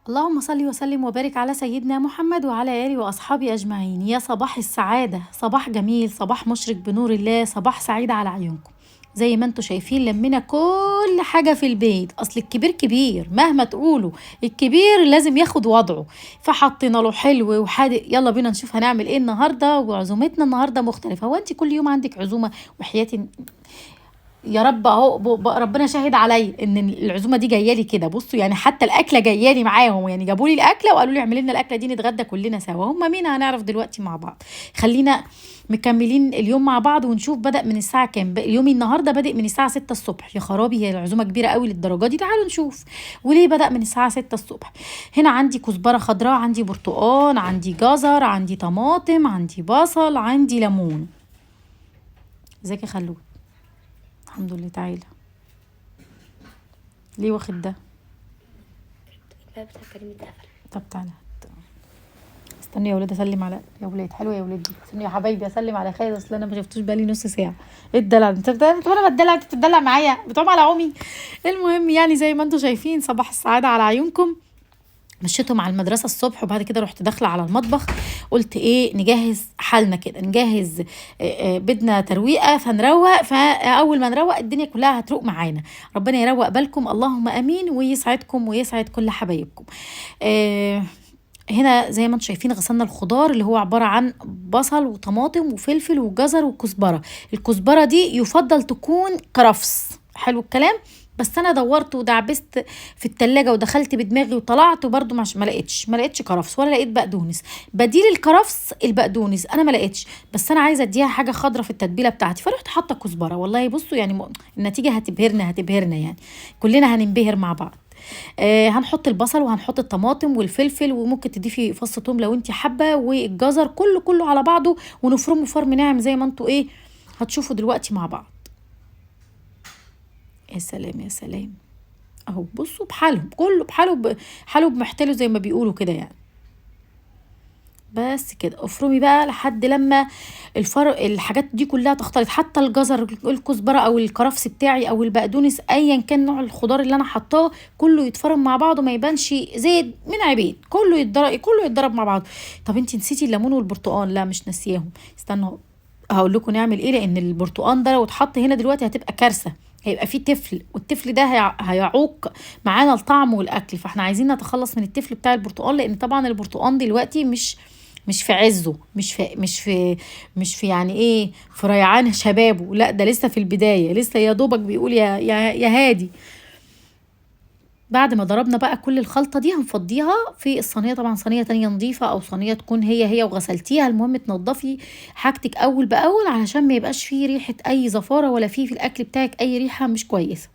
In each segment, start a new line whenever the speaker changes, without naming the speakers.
اللهم صل وسلم وبارك على سيدنا محمد وعلى آله وأصحابه أجمعين. يا صباح السعادة، صباح جميل، صباح مشرق بنور الله، صباح سعيد على عيونكم. زي ما انتم شايفين لمينا كل حاجة في البيت، أصل الكبير كبير مهما تقولوا، الكبير لازم ياخد وضعه، فحطينا له حلو وحادق. يلا بينا نشوف هنعمل ايه النهاردة، وعزومتنا النهاردة مختلفة. هو انت كل يوم عندك عزومة؟ وحياتي يا رب اهو ربنا شاهد عليا ان العزومة دي جاية لي كده. بصوا يعني حتى الاكلة جاية لي معاهم، يعني جابوا لي الاكلة وقالوا لي اعملي لنا الاكلة دي نتغدى كلنا سوا. هم مين هنعرف دلوقتي مع بعض. خلينا مكملين اليوم مع بعض ونشوف بدأ من الساعة كام. يومي النهارده بادئ من الساعة 6 الصبح. يا خرابي، هي العزومة كبيرة قوي للدرجة دي؟ تعالوا نشوف وليه بدأ من الساعة 6 الصبح. هنا عندي كزبره خضراء، عندي برتقان، عندي جزر، عندي طماطم، عندي بصل، عندي ليمون. ازيك يا خلود؟ الحمد لله. تعالى ليه واخد ده؟
الباب بتاع كريم اتقفل.
طب تعالى استنوا يا ولاد اسلم على يا ولاد. حلوة يا ولاد دي. استنوا يا حبايبي اسلم على خالد، اصل انا ما شفتوش بقالي نص ساعة. ايه الدلع انت؟ طب انا بتدلع، انت بتدلع معايا، بتعوم على عمي. المهم يعني زي ما انتم شايفين صباح السعادة على عيونكم. مشيتهم على المدرسة الصبح، وبعد كده رحت داخلة على المطبخ، قلت ايه نجهز حالنا كده، نجهز بدنا ترويقة فنروق، فأول ما نروق الدنيا كلها هتروق معانا. ربنا يروق بالكم، اللهم امين، ويسعدكم ويسعد كل حبايبكم. هنا زي ما انتم شايفين غسلنا الخضار اللي هو عبارة عن بصل وطماطم وفلفل وجزر وكزبرة. الكزبرة دي يفضل تكون كرفس، حلو الكلام. بس انا دورت ودعبست في التلاجة ودخلت بدماغي وطلعت وبرده ما لقيتش كرفس ولا لقيت بقدونس. بديل الكرفس البقدونس انا ما لقيتش، بس انا عايزه اديها حاجة خضرة في التتبيله بتاعتي، فرحت حاطه كزبره. والله بصوا يعني النتيجة هتبهرنا، هتبهرنا يعني كلنا هننبهر مع بعض. هنحط البصل وهنحط الطماطم والفلفل، وممكن تضيفي فص ثوم لو انت حابة، والجزر كله على بعضه، ونفرمه فرم ناعم زي ما انتوا ايه هتشوفوا دلوقتي مع بعض. يا سلام يا سلام، اهو بصوا بحالهم كله بحاله، حاله بمحتله زي ما بيقولوا كده يعني. بس كده افرمي بقى لحد لما الحاجات دي كلها تختلط، حتى الجزر الكزبره او الكرفس بتاعي او البقدونس ايا كان نوع الخضار اللي انا حطاه كله يتفرم مع بعضه، ما يبانش زيت من عبيد، كله يتضرب مع بعضه. طب انتي نسيتي الليمون والبرتقال؟ لا مش ناسياهم، استنوا هقول لكم نعمل ايه، لان البرتقال ده لو اتحط هنا دلوقتي هتبقى كارثة، هيبقى فيه تفل، والتفل ده هيعوق معانا الطعم والاكل، فاحنا عايزين نتخلص من التفل بتاع البرتقال، لان طبعا البرتقال دلوقتي مش في عزه، مش في يعني ايه في ريعان شبابه، لا ده لسه في البداية، لسه يا دوبك بيقول يا يا يا هادي. بعد ما ضربنا بقى كل الخلطة دي هنفضيها في الصينية، طبعا صينية تانية نظيفة او صينية تكون هي وغسلتيها، المهم تنضفي حاجتك اول باول علشان ما يبقاش فيه ريحه اي زفاره ولا فيه في الاكل بتاعك اي ريحه مش كويسة.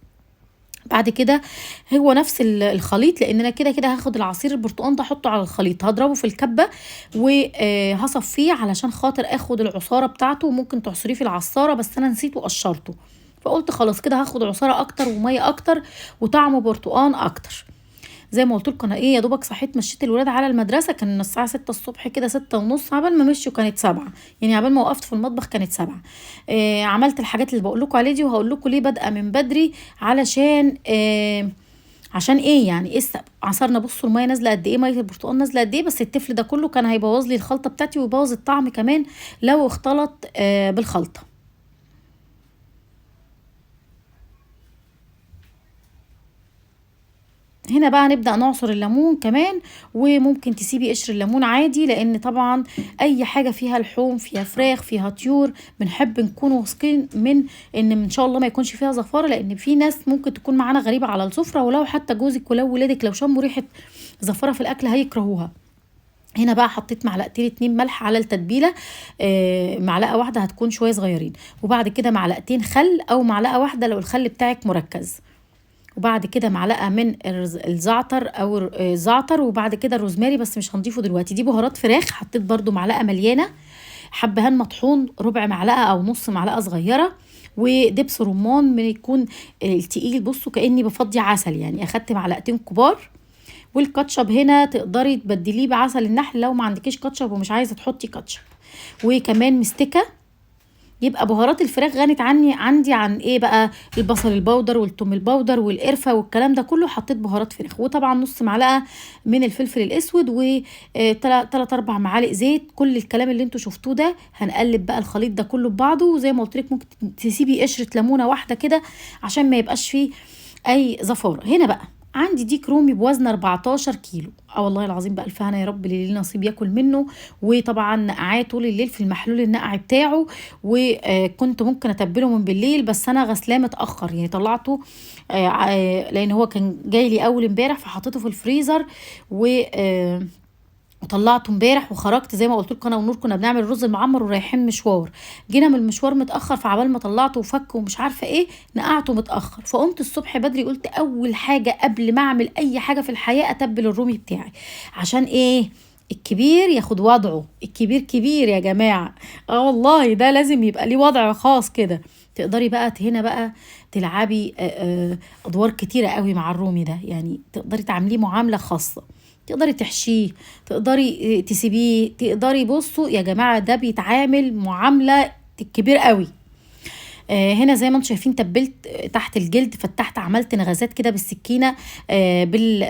بعد كده هو نفس الخليط، لان انا كده كده هاخد العصير البرتقال ده احطه على الخليط، هضربه في الكبه وهصفيه علشان خاطر اخد العصاره بتاعته، وممكن تعصريه في العصاره بس انا نسيته وقشرته، فقلت خلاص كده هاخد عصارة اكتر ومية اكتر وطعمه برتقان اكتر. زي ما قلت لكم انا ايه يا دوبك صحيت مشيت الولاد على المدرسة، كان الساعة 6 الصبح كده، 6:30، عبال ما مشوا كانت 7، يعني عبال ما وقفت في المطبخ كانت 7. عملت الحاجات اللي بقول لكم عليه دي، وهقول لكم ليه بادئه من بدري، علشان عشان ايه يعني ايه السبب. عصرنا بصوا المية نازله قد ايه، مية البرتقال نازله قد ايه، بس التفل ده كله كان هيبوظ لي الخلطة بتاعتي ويبوظ الطعم كمان لو اختلط بالخلطه. هنا بقى نبدأ نعصر الليمون كمان، وممكن تسيبي قشر الليمون عادي، لان طبعا اي حاجة فيها لحوم فيها فراخ فيها طيور بنحب نكون واثقين من ان شاء الله ما يكونش فيها زفارة، لان في ناس ممكن تكون معانا غريبة على السفرة، ولو حتى جوزك ولو ولادك لو شموا ريحة زفارة في الاكل هيكرهوها. هنا بقى حطيت معلقتين 2 ملح على التتبيلة، معلقة واحدة هتكون شوية صغيرين، وبعد كده معلقتين خل او معلقة واحدة لو الخل بتاعك مركز، وبعد كده معلقه من الزعتر او الزعتر، وبعد كده الروزماري بس مش هنضيفه دلوقتي. دي بهارات فراخ، حطيت برده معلقه مليانة، حبهان مطحون ربع معلقه او نص معلقه صغيرة، ودبس رمان من يكون التقيل، بصوا كاني بفضي عسل يعني، اخدت معلقتين كبار. والكاتشب هنا تقدري تبدليه بعسل النحل لو ما عندكيش كاتشب ومش عايزه تحطي كاتشب. وكمان مستكه، يبقى بهارات الفراخ غنت عني عندي عن ايه بقى؟ البصل ال powder والثوم ال powder والقرفه والكلام ده كله، حطيت بهارات فراخ، وطبعا نص معلقه من الفلفل الاسود، و3 4 معالق زيت. كل الكلام اللي انتوا شفتوه ده هنقلب بقى الخليط ده كله ببعضه. وزي ما قلت لك ممكن تسيبي قشرة ليمونه واحدة كده عشان ما يبقاش فيه اي زفاره. هنا بقى عندي ديك رومي بوزن 14 كيلو، والله العظيم بألف هنا يا رب اللي ليه نصيب ياكل منه. وطبعا نقعاه طول الليل في المحلول النقع بتاعه، وكنت ممكن اتبله من بالليل بس انا غسلاه متاخر، يعني طلعته لان هو كان جاي لي اول امبارح، فحطيته في الفريزر وطلعته امبارح. وخرجت زي ما قلت لكم انا ونور كنا بنعمل الرز المعمر ورايحين مشوار، جينا من المشوار متاخر، فعبال ما طلعته وفك ومش عارفه ايه نقعته متاخر. فقمت الصبح بدري قلت اول حاجة قبل ما اعمل اي حاجة في الحياة اتبل الرومي بتاعي، عشان ايه؟ الكبير ياخد وضعه، الكبير كبير يا جماعة، والله ده لازم يبقى ليه وضع خاص كده. تقدري بقى هنا بقى تلعبي ادوار كتيرة قوي مع الرومي ده، يعني تقدري تعمليه معاملة خاصة، تقدري تحشيه، تقدري تسيبيه، تقدري. بصوا يا جماعة ده بيتعامل معاملة الكبير قوي. هنا زي ما انتم شايفين تبلت تحت الجلد، فتحت عملت نغزات كده بالسكينة،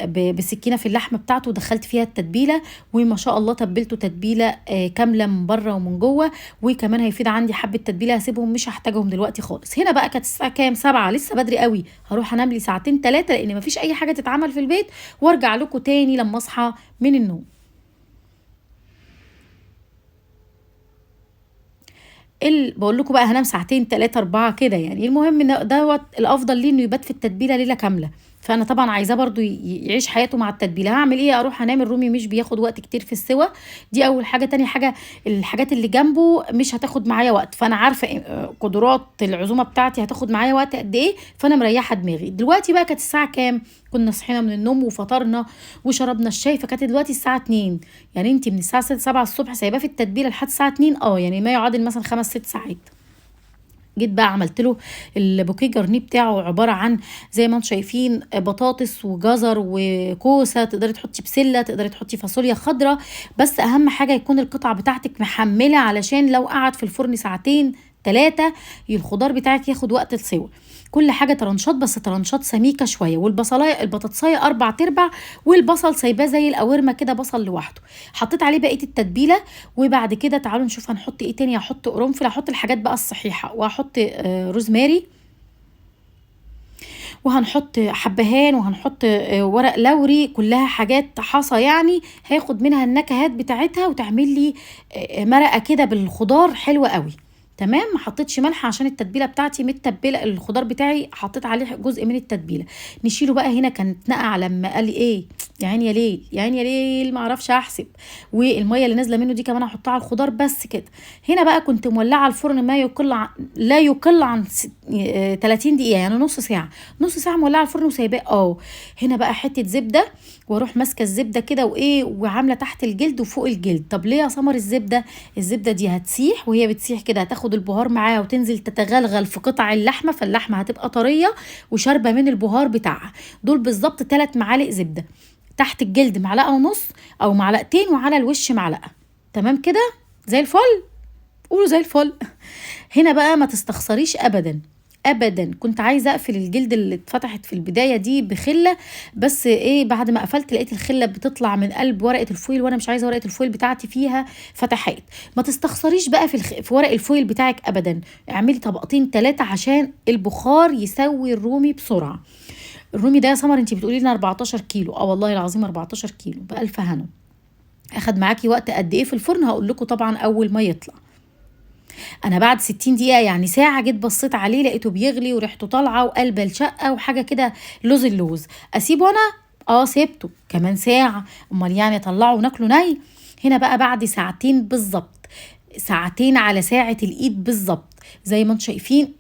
بالسكينة في اللحمة بتاعته، ودخلت فيها التتبيله، وما شاء الله تبلته تتبيله كاملة من بره ومن جوه. وكمان هيفيد عندي حبه تتبيله هسيبهم مش هحتاجهم دلوقتي خالص. هنا بقى كانت الساعة كام؟ 7، لسه بدري قوي، هروح انام لي ساعتين 3 لان مفيش اي حاجة تتعمل في البيت، وارجع لكم تاني لما اصحى من النوم. بقول لكم بقى هنام ساعتين 3 4 كده يعني. المهم ان دوت الافضل ليه انه يبات في التتبيله ليلة كاملة، فانا طبعا عايزاه برضو يعيش حياته مع التتبيله. هعمل ايه؟ اروح انام. الرومي مش بياخد وقت كتير في السوا، دي اول حاجة. تاني حاجة الحاجات اللي جنبه مش هتاخد معايا وقت، فانا عارفه قدرات العزومة بتاعتي هتاخد معايا وقت قد ايه، فانا مريحه دماغي. دلوقتي بقى كانت الساعة كام؟ كنا صحينا من النوم وفطرنا وشربنا الشاي، فكانت دلوقتي الساعة 2. يعني انت من الساعة 7 الصبح سايباه في التتبيله لحد الساعة 2، يعني ما يعادل مثلا 5 6 ساعات. جيت بقى عملت له ال bouquet garni بتاعه، عبارة عن زي ما انتم شايفين بطاطس وجزر وكوسه، تقدري تحطي بسلة، تقدري تحطي فاصوليا خضراء، بس اهم حاجة يكون القطعة بتاعتك محمله، علشان لو قعد في الفرن ساعتين 3 الخضار بتاعك ياخد وقت السوا. كل حاجة ترنشات، بس ترنشات سميكة شوية، والبصلايه البطاطسايه 4/4، والبصل سايباه زي القوارمه كده بصل لوحده. حطيت عليه بقية التتبيله. وبعد كده تعالوا نشوف هنحط ايه تاني. هحط قرنفل، هحط الحاجات بقى الصحيحة، وهحط روزماري، وهنحط حبهان، وهنحط ورق لوري، كلها حاجات حصى يعني هاخد منها النكهات بتاعتها وتعمل لي مرقه كده بالخضار حلوة قوي. تمام. ما حطيتش ملح عشان التتبيله بتاعتي متبله، الخضار بتاعي حطيت عليه جزء من التتبيله. نشيله بقى. هنا كانت نقع لما قال ايه يا عيني يا ليل يا عيني يا ليل، ما اعرفش احسب. والمية اللي نازله منه دي كمان هحطها على الخضار بس كده. هنا بقى كنت مولعه الفرن ما يقل عن لا يقل عن 30 دقيقة، يعني نص ساعة، نص ساعة مولعه الفرن وسايباه. هنا بقى حتة زبدة، واروح ماسكه الزبدة كده وايه وعامله تحت الجلد وفوق الجلد. طب ليه يا سمر الزبدة؟ الزبدة دي هتسيح، وهي بتسيح كده هتاخد البهار معاها وتنزل تتغلغل في قطع اللحمة، فاللحمه هتبقى طرية وشاربه من البهار بتاعها. دول بالظبط 3 معالق زبدة، تحت الجلد معلقه ونص او معلقتين، وعلى الوش معلقه. تمام كده زي الفل، قولوا زي الفل. هنا بقى ما تستخسريش ابدا ابدا. كنت عايزه اقفل الجلد اللي اتفتحت في البداية دي بخله، بس ايه بعد ما قفلت لقيت الخلة بتطلع من قلب ورقة ال foil، وانا مش عايزه ورقة ال foil بتاعتي فيها فتحات. ما تستخسريش بقى في ورق ال foil بتاعك ابدا، اعملي طبقتين 3 عشان البخار يسوي الرومي بسرعة. الرومي ده يا سمر انتي بتقولي لنا 14 كيلو، والله العظيم 14 كيلو بألف هنا. اخد معاكي وقت قد ايه في الفرن؟ هقول لكم طبعا اول ما يطلع. انا بعد 60 دقيقة يعني ساعة جيت بصيت عليه لقيته بيغلي وريحته طالعه وقلب الشقة وحاجه كده لوز اللوز. اسيبه انا؟ سيبته كمان ساعة، امال يعني اطلعه وناكله ني؟ هنا بقى بعد ساعتين بالظبط، ساعتين على ساعة الايد بالظبط، زي ما انتم شايفين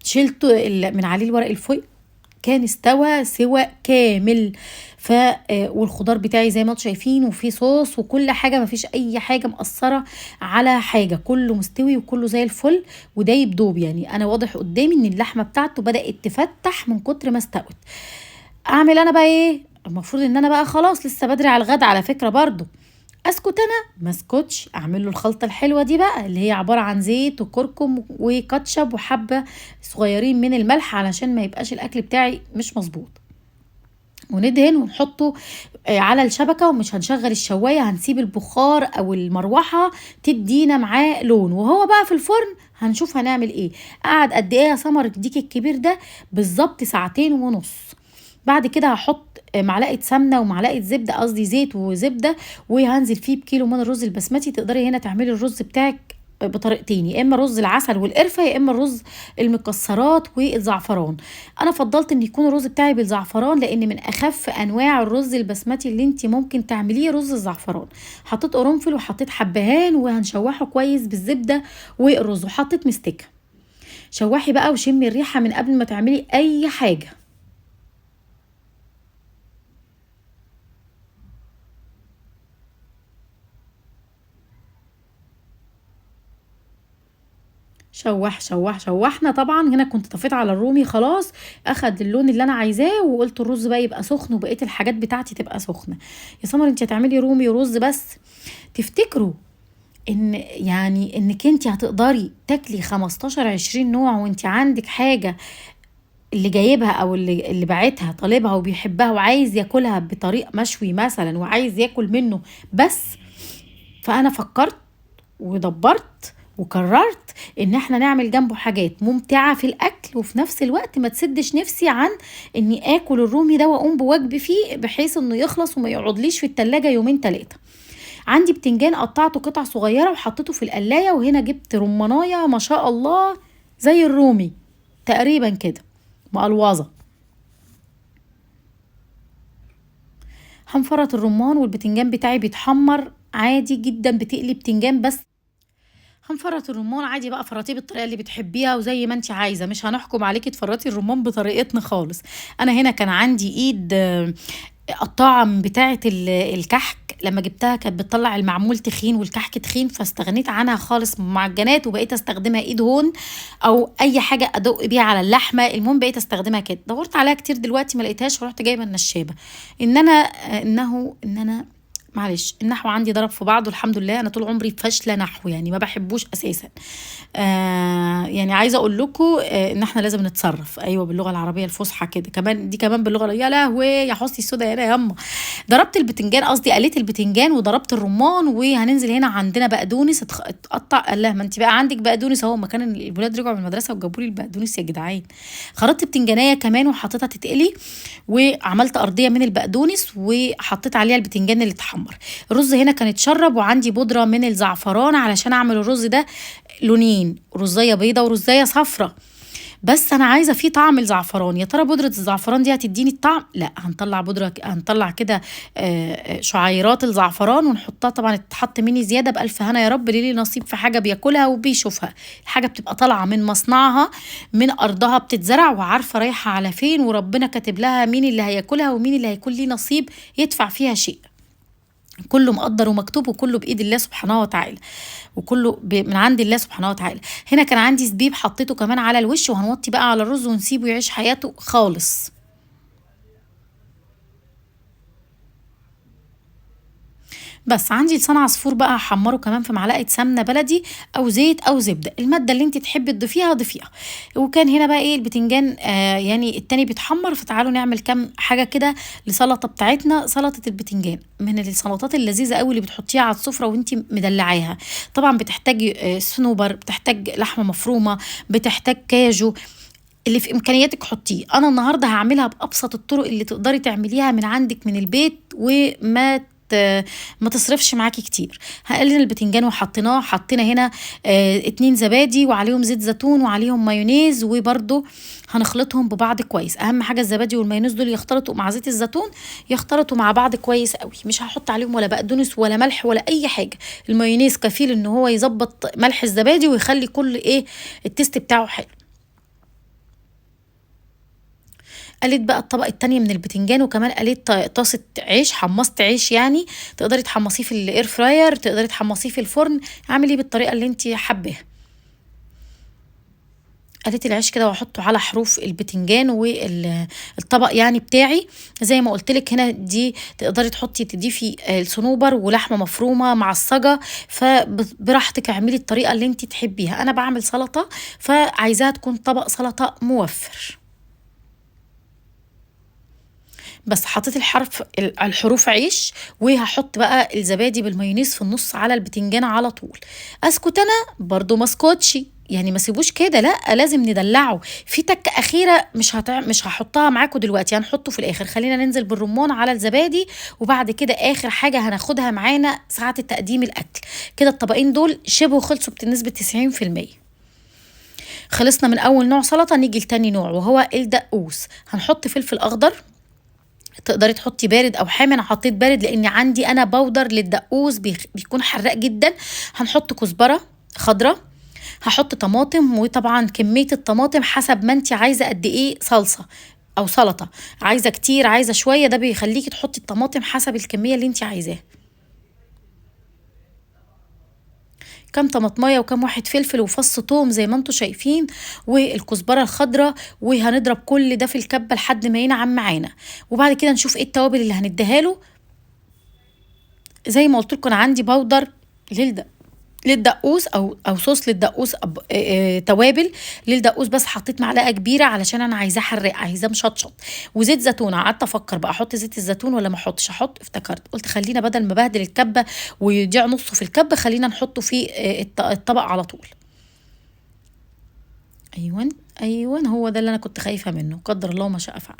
شلته من عليه الورق ال foil، كان استوى سوى كامل. ف والخضار بتاعي زي ما انتم شايفين، وفي صوص وكل حاجة، مفيش اي حاجة مقصرة على حاجة، كله مستوي وكله زي الفل ودايب دوب. يعني انا واضح قدامي ان اللحمة بتاعته بدات تفتح من كتر ما استوت. اعمل انا بقى ايه؟ المفروض ان انا بقى خلاص لسه بدري على الغدا على فكرة برضو. اسكت انا؟ ما اسكتش، اعمل له الخلطة الحلوة دي بقى اللي هي عبارة عن زيت وكركم وكاتشب وحبه صغيرين من الملح علشان ما يبقاش الاكل بتاعي مش مظبوط. وندهن ونحطه على الشبكة، ومش هنشغل الشوايه، هنسيب البخار او المروحة تدينا معاه لون. وهو بقى في الفرن هنشوف هنعمل ايه. قعد قد ايه يا سمر الديك الكبير ده؟ بالظبط 2.5 ساعات. بعد كده هحط معلقه سمنه ومعلقة زبدة، قصدي زيت وزبده، وهنزل فيه بكيلو من الرز البسمتي. تقدري هنا تعملي الرز بتاعك بطريقتين، يا اما رز العسل والقرفه، يا اما الرز المكسرات والزعفران. انا فضلت ان يكون الرز بتاعي بالزعفران لان من اخف انواع الرز البسمتي اللي انت ممكن تعمليه رز الزعفران. حطيت قرنفل وحطيت حبهان، وهنشوحه كويس بالزبده والرز، وحطيت مستكه. شوحي بقى وشمي الريحة من قبل ما تعملي اي حاجة. شوح شوح شوحنا. طبعا هنا كنت طفيت على الرومي خلاص، اخد اللون اللي انا عايزاه، وقلت الرز بقى يبقى سخن وبقية الحاجات بتاعتي تبقى سخنة. يا سمر انت هتعملي رومي ورز بس؟ تفتكروا ان يعني انك انت هتقدري تاكلي 15-20 نوع وانت عندك حاجة اللي جايبها او اللي باعتها طالبها وبيحبها وعايز ياكلها بطريق مشوي مثلا وعايز ياكل منه بس؟ فانا فكرت ودبرت وقررت ان احنا نعمل جنبه حاجات ممتعة في الاكل، وفي نفس الوقت ما تسدش نفسي عن اني اكل الرومي ده واقوم بواجبي فيه، بحيث انه يخلص وما يقعدليش في التلاجة 2-3. عندي بتنجان قطعته قطع صغيرة وحطيته في القلاية، وهنا جبت رماناية ما شاء الله زي الرومي تقريبا كده مقلوظة. هنفرط الرمان والبتنجان بتاعي بيتحمر عادي جدا، بتقلي بتنجان بس. هنفرط الرمان عادي بقى، فرطيه بالطريقة اللي بتحبيها وزي ما انت عايزه، مش هنحكم عليكي تفرطي الرمان بطريقتنا خالص. انا هنا كان عندي ايد قطاعه بتاعه الكحك، لما جبتها كانت بتطلع المعمول تخين والكحك تخين، فاستغنيت عنها خالص من المعجنات وبقيت استخدمها ايد هون او اي حاجة ادق بيها على اللحمة. المهم بقيت استخدمها كده. دورت عليها كتير دلوقتي ما لقيتهاش، ورحت جايبه النشابه. ان انا انه ان انا معلش النحو عندي ضرب في بعضه، الحمد لله انا طول عمري فاشلة نحو، يعني ما بحبوش اساسا. يعني عايزه اقول لكم ان احنا لازم نتصرف، ايوه باللغة العربية الفصحى كده، كمان دي كمان باللغة، يا لهوي يا حسني السودا يا يما. ضربت البتنجان، قصدي قليت البتنجان وضربت الرمان، وهننزل هنا عندنا بقدونس اتقطع. الله ما انت بقى عندك بقدونس اهو، مكان الولاد رجعوا من المدرسة وجابوا لي البقدونس يا جدعان. خرطت بتنجانيه كمان وحطيتها تتقلي، وعملت ارضية من البقدونس وحطيت عليها البتنجان اللي اتحمر. الرز هنا كان اتشرب، وعندي بودره من الزعفران علشان اعمل الرز ده لونين، رزايه بيضة ورزايه صفرة، بس انا عايزه فيه طعم الزعفران. يا ترى بودره الزعفران دي هتديني الطعم؟ لا، هنطلع بودره، هنطلع كده شعيرات الزعفران ونحطها. طبعا اتحط مني زيادة، بالف هنا يا رب، ليه نصيب في حاجة بياكلها وبيشوفها. الحاجة بتبقى طالعه من مصنعها من ارضها، بتتزرع وعارفه رايحة على فين، وربنا كاتب لها مين اللي هياكلها ومين اللي هيكون ليه نصيب يدفع فيها شيء. كله مقدر ومكتوب، وكله بإيد الله سبحانه وتعالى، وكله من عند الله سبحانه وتعالى. هنا كان عندي زبيب حطيته كمان على الوش، وهنوطي بقى على الرز ونسيبه يعيش حياته خالص. بس عندي لسان عصفور بقى هحمره كمان في معلقه سمنه بلدي او زيت او زبدة، المادة اللي انت تحبي تضيفيها ضيفيها. وكان هنا بقى ايه البتنجان يعني التاني بيتحمر، فتعالوا نعمل كام حاجة كده لسلطه بتاعتنا. سلطة البتنجان من السلطات اللذيذة قوي اللي بتحطيها على السفرة وانت مدلعاها. طبعا بتحتاج صنوبر، بتحتاج لحمه مفرومه، بتحتاج كاجو، اللي في امكانياتك حطيه. انا النهارده هعملها بابسط الطرق اللي تقدري تعمليها من عندك من البيت، وما ما تصرفش معاكي كتير. هقلنا البتنجان وحطيناه، حطينا هنا 2 زبادي وعليهم زيت زيتون وعليهم مايونيز، وبرده هنخلطهم ببعض كويس. اهم حاجة الزبادي والمايونيز دول يختلطوا مع زيت الزيتون، يختلطوا مع بعض كويس قوي. مش هحط عليهم ولا بقدونس ولا ملح ولا اي حاجة، المايونيز كفيل ان هو يظبط ملح الزبادي ويخلي كل ايه ال taste بتاعه حلو. قليت بقى الطبقة التانية من البتنجان، وكمان قليت طاسه عيش، حمصت عيش، يعني تقدري تحمصيه في ال air fryer، تقدري تحمصيه في الفرن، اعمليه بالطريقة اللي انت حباها. قليت العيش كده واحطه على حروف البتنجان والطبق يعني بتاعي. زي ما قلت لك هنا دي تقدري تحطي تضيفي الصنوبر ولحمه مفرومه معصجه، فبراحتك اعملي الطريقة اللي انت تحبيها. انا بعمل سلطة فعايزاها تكون طبق سلطة موفر. بس حطيت الحروف عيش، وهحط بقى الزبادي بالمايونيز في النص على البتنجان على طول. اسكت انا برضو ما اسكتش، يعني ما سيبوش كده، لا لازم ندلعه في تكه اخيرة مش هحطها معاكم دلوقتي، هنحطه في الاخر. خلينا ننزل بالرمان على الزبادي، وبعد كده اخر حاجة هناخدها معانا ساعة التقديم الاكل. كده الطبقين دول شبه خلصوا بنسبة 90%. خلصنا من اول نوع سلطة، نيجي لتاني نوع وهو الدقوس. هنحط فلفل اخضر، تقدري تحطي بارد او حامي، انا حطيت بارد لان عندي انا powder للدقوس بيكون حراق جدا. هنحط كزبره خضراء، هحط طماطم، وطبعا كمية الطماطم حسب ما انت عايزه قد ايه صلصه او سلطة، عايزه كتير عايزه شوية، ده بيخليكي تحطي الطماطم حسب الكمية اللي انت عايزاها. كام طماطمايه وكام واحد فلفل وفص توم زي ما انتم شايفين، والكزبره الخضراء، وهنضرب كل ده في الكبه لحد ما ينعم معانا. وبعد كده نشوف ايه التوابل اللي هنديها له. زي ما قلت لكم انا عندي powder للدقوس او صوص للدقوس، توابل للدقوس، بس حطيت معلقه كبيرة علشان انا عايزاه حراق، عايزاه مشطشط. وزيت زيتون، قعدت افكر بقى احط زيت الزيتون ولا ما احطش، احط، افتكرت قلت خلينا بدل ما بهدل الكبه ويضيع نصه في الكبه خلينا نحطه في الطبق على طول. ايوه ايوه هو ده اللي انا كنت خايفة منه، قدر الله ما شاء فعل.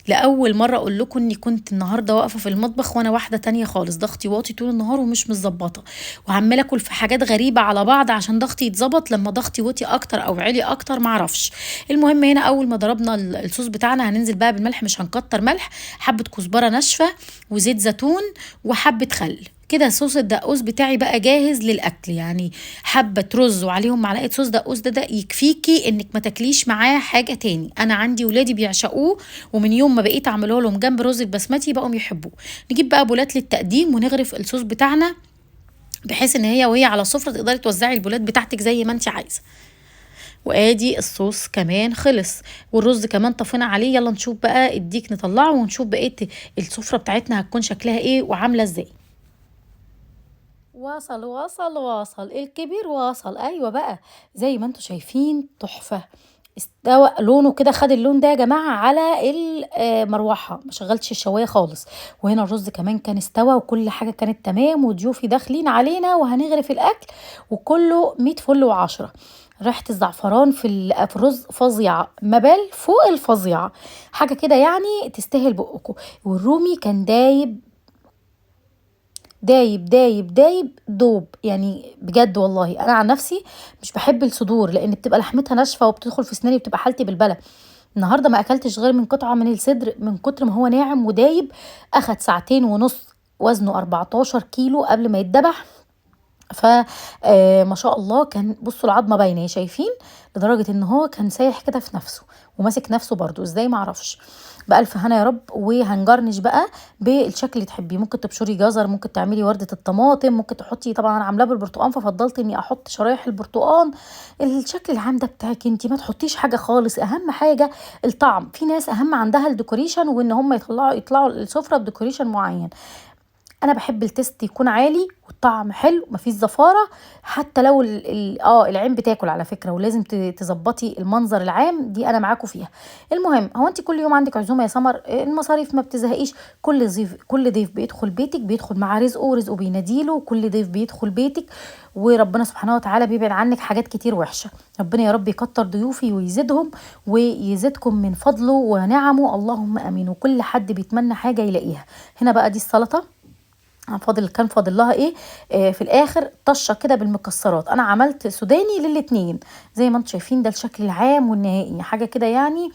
لأول مرة أقول لكم إني كنت النهاردة واقفة في المطبخ وأنا واحدة تانية خالص، ضغطي واطي طول النهار ومش متظبطة، وعمالة أكل في حاجات غريبة على بعض عشان ضغطي يتظبط. لما ضغطي وطي أكتر أو عالي أكتر معرفش. المهم هنا أول ما ضربنا الصوص بتاعنا هننزل بقى بالملح، مش هنكتر ملح، حبة كزبرة ناشفة وزيت زيتون وحبة خل. كده صوص الدقوس بتاعي بقى جاهز للاكل. يعني حبه رز وعليهم معلقه صوص دقوس، ده يكفيكي انك ما تاكليش معاه حاجة تاني. انا عندي ولادي بيعشقوه، ومن يوم ما بقيت اعمله لهم جنب رز البسمتي بقوا يحبوه. نجيب بقى بولات للتقديم ونغرف الصوص بتاعنا، بحيث ان هي وهي على السفرة تقدري توزعي البولات بتاعتك زي ما انت عايزه. وادي الصوص كمان خلص، والرز كمان طفينا عليه. يلا نشوف بقى الديك نطلعه ونشوف بقية السفرة بتاعتنا هتكون شكلها ايه وعامله ازاي. وصل وصل وصل الكبير وصل. ايوه بقى زي ما انتم شايفين تحفة، استوى لونه كده، خد اللون ده يا جماعة على المروحة، ما شغلتش الشوايه خالص. وهنا الرز كمان كان استوى وكل حاجة كانت تمام، وضيوفي داخلين علينا وهنغرف الاكل وكله 100 فل و10. ريحه الزعفران في الرز فظيعة، ما بال فوق الفظيعة، حاجة كده يعني تستاهل بقكم. والرومي كان دايب دايب دايب دايب دوب، يعني بجد والله. انا عن نفسي مش بحب الصدور لان بتبقى لحمتها ناشفة وبتدخل في اسناني وبتبقى حالتي بالبله. النهارده ما اكلتش غير من قطعه من الصدر من كتر ما هو ناعم ودايب. اخد 2.5 ساعة، وزنه 14 كيلو قبل ما يتذبح. فما شاء الله كان، بصوا العظمة باينة شايفين، لدرجة ان هو كان سايح كده في نفسه وماسك نفسه برضو ازاي معرفش. بألف هنا يا رب. وهنجرنش بقى بالشكل اللي تحبيه، ممكن تبشري جزر، ممكن تعملي ورده الطماطم، ممكن تحطي، طبعا انا عاملاه بالبرتقال ففضلت اني احط شرايح البرتقال. الشكل العام ده بتاعك انت، ما تحطيش حاجة خالص، اهم حاجة الطعم. في ناس اهم عندها ال decoration وان هم يطلعوا السفرة ب decoration معين. انا بحب ال taste يكون عالي والطعم حلو، مفيش زفاره، حتى لو العين بتاكل على فكرة، ولازم تظبطي المنظر العام، دي انا معاكم فيها. المهم هو انت كل يوم عندك عزومة يا سمر، المصاريف ما بتزهقيش. كل ضيف بيدخل بيتك بيدخل مع رزقه، ورزقه بيناديله. كل ضيف بيدخل بيتك وربنا سبحانه وتعالى بيبعد عنك حاجات كتير وحشة. ربنا يا رب يكتر ضيوفي ويزيدهم ويزيدكم من فضله ونعمه، اللهم امين. وكل حد بيتمنى حاجة يلاقيها. هنا بقى دي السلطة، كان فاضل لها ايه، في الاخر طشه كده بالمكسرات. انا عملت سوداني للاتنين زي ما انتم شايفين، ده الشكل العام والنهائي، حاجة كده يعني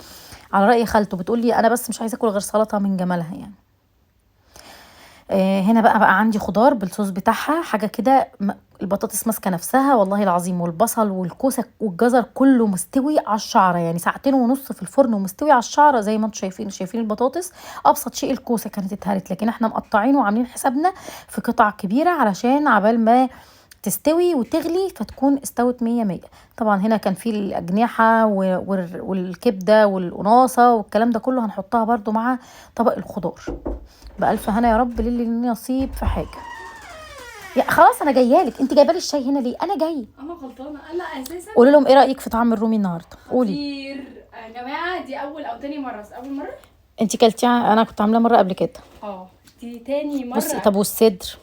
على راي خالته بتقول لي انا بس مش عايزه اكل غير سلطة من جمالها يعني. هنا بقى عندي خضار بالصوص بتاعها، حاجة كده البطاطس ماسكه نفسها والله العظيم، والبصل والكوسه والجزر كله مستوي على الشعرة، يعني 2.5 ساعة في الفرن ومستوي على الشعرة زي ما انتم شايفين. شايفين البطاطس، ابسط شيء الكوسه كانت اتهرت، لكن احنا مقطعينه وعاملين حسابنا في قطع كبيرة علشان عبال ما تستوي وتغلي فتكون استوت مية مية. طبعا هنا كان في الاجنحة والكبده والقناصه والكلام ده كله، هنحطها برده مع طبق الخضار. بألف هنا يا رب للي ليه نصيب في حاجة. يا خلاص انا جاية لك، انت جايبه لي الشاي هنا ليه؟ انا جاية.
انا غلطانة انا اساسا.
قولي لهم ايه رايك في طعم الرومي النهارده؟ قولي.
خطير يا جماعة، دي اول او تاني مرة، اول مرة
انت كلتيها؟ انا كنت عاملاه مرة قبل كده.
دي تاني مرة.
بصي طب والصدر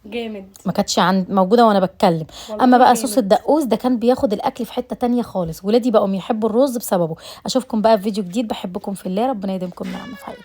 جامد،
ما كانتش عند موجودة وانا بتكلم. اما بقى صوص الدقوس ده كان بياخد الاكل في حتة تانية خالص، ولادي بقوا يحبوا الرز بسببه. اشوفكم بقى في فيديو جديد، بحبكم في الله، ربنا يديمكم نعمه في حياتي.